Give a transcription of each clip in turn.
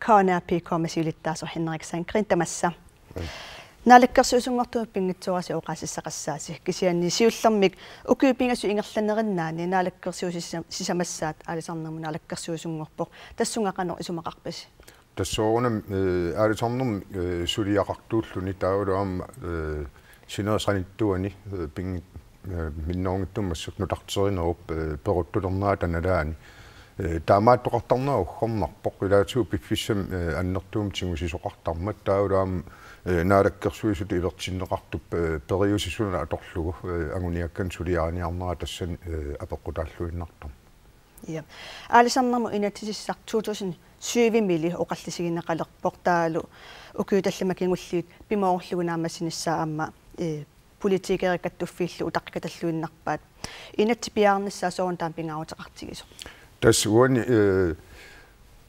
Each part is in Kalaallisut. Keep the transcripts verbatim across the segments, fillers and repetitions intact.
K N R P-mi siulittaasoq Henrik Sandgreen, tamassa. Naalakkersuisunngortumut pinngitsoorasi oqaasissaqassaasi, kisianni siullermik ukiut pingasut ingerlanerinnaanni naalakkersuisut sisa-, sisamassaat aalisarnermut naalakkersuisunngorpoq. Tassunga qanoq isumaqarpisi? Tassa soorunami, eh, aalisarnermut, eh, suliaqartuulluni taavalu aamma, eh, sinerissap qanittuani, eh, pinngit-, eh, minnerunngitsumik massakkut nutarterinerup, eh, peruttulernerata nalaani. Eh, taamaattoqartarnera uggornarpoq, ilaatigut piffissami, eh, annertuumik tigusisoqartarmat taavalu aamma, eh, naalakkersuisutut ivertinneqartup, eh, periuseq suna atorlugu, eh, anguniakkanik suliariniarnera tassani, eh, apeqqutaalluinnartarmat. Ja. Aalisarnermut inatsisissaq to tusind syv-mili oqallisigineqalerpoq, taavalu ukiut tallimat kingulliit pimoorullugu naammassinissaa aamma, eh, politikerit kattuffiillu utaqqikatalluinnarpaat. Inatsit piareernissaa sooruna taama pingaaruteqartigisoq? Tassa uani, eh,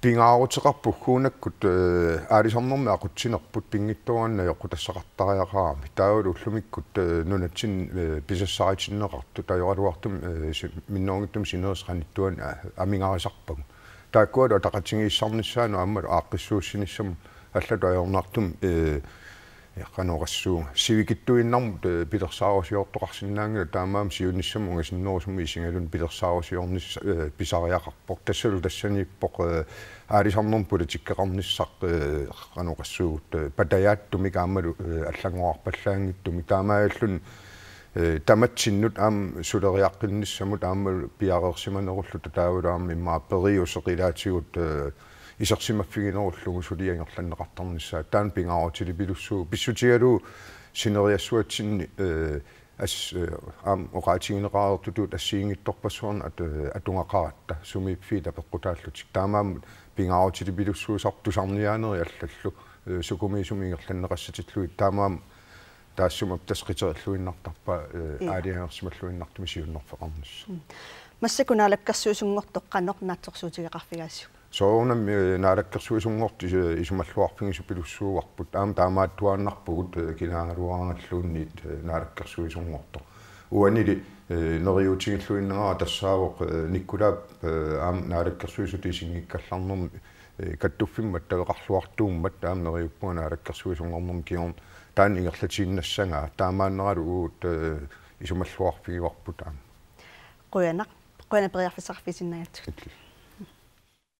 pingaaruteqarpoq ugguunakkut, eh, aalisarnermi aqutsinerput pinngitsoorani najoqqutassaqartariaqarami. Taavalu ullumikkut, eh, nunatsinni, eh, pisassaritinneqartut ajoraluartumik, eh, si-, minnerunngitsumik sinerissap qanittuani, eh, amigarisarpagut. Taakkualu ataqatigiissaarnissaannut aammalu aaqqissuussinissamut allatut ajornartumik, eh, qanoq oqassuunga, sivikitsuinnarmut, eh, pilersaarusiortoqarsinnaanngilaq, taamaammat siunissamut ungasinnerusumut isigaluni pilersaarusiornissaq, eh, pisariaqarpoq. Tassalu tassaniippoq, eh, aalisarnermut politikkeqarnissaq, eh, qanoq oqassuugut, eh, patajaatsumik aammalu, eh, allanngorarpallaanngitsumik, taamaalilluni, eh, tamatsinnut aamma suleriaqqinnissamut aammalu piareersimanerulluta taavalu aamma immaqa periuseq ilaatigut, eh, isersimaffiginerullugu suliaq ingerlanneqartarnissaa, taanna pingaarutilipilussuuvoq. Pissutigalugu sineriassuatsinni, eh, as-, eh, aamma oqaatigineqareertutut assigiinngitsorpassuarnik at-, eh, atugaqaratta sumiiffiit apeqqutaallutik. Taamaammat pingaarutilipilussuusarpoq tusarniaanerit allallu, eh, sukumiisumik ingerlanneqassatillugit, taamaammat taassuma tassa qiterilluinnartarpaa, eh, Ii. aalajangersimalluinnartumik siunnerfeqarnissaq. Mm. Massakkut naalakkersuisunngortoq qanoq naatsorsuutigeqarfigaasiuk? Soorunami, eh, naalakkersuisunngortut is-, isumalluarfigisapilussuuarput. Aamma taamaattuaannarpugut, eh, kinaagaluaraangalluunniit, eh, naalakkersuisunngortoq. Uanili, eh, neriuutigilluinnagara tassaavoq, eh, Nikolai, eh, aamma naalakkersuisutut isinngikkallarnermi, eh, kattuffimmat attaveqarluartuummat aamma neriuppunga naalakkersuisunngornermi kingorna taanna ingerlatiinnassagaa, taamaanneralu uagut, eh, isumalluarfigivarput aamma. Qujanaq, qujanaq periarfissaqarfigisinnaagatsigut. Illillu.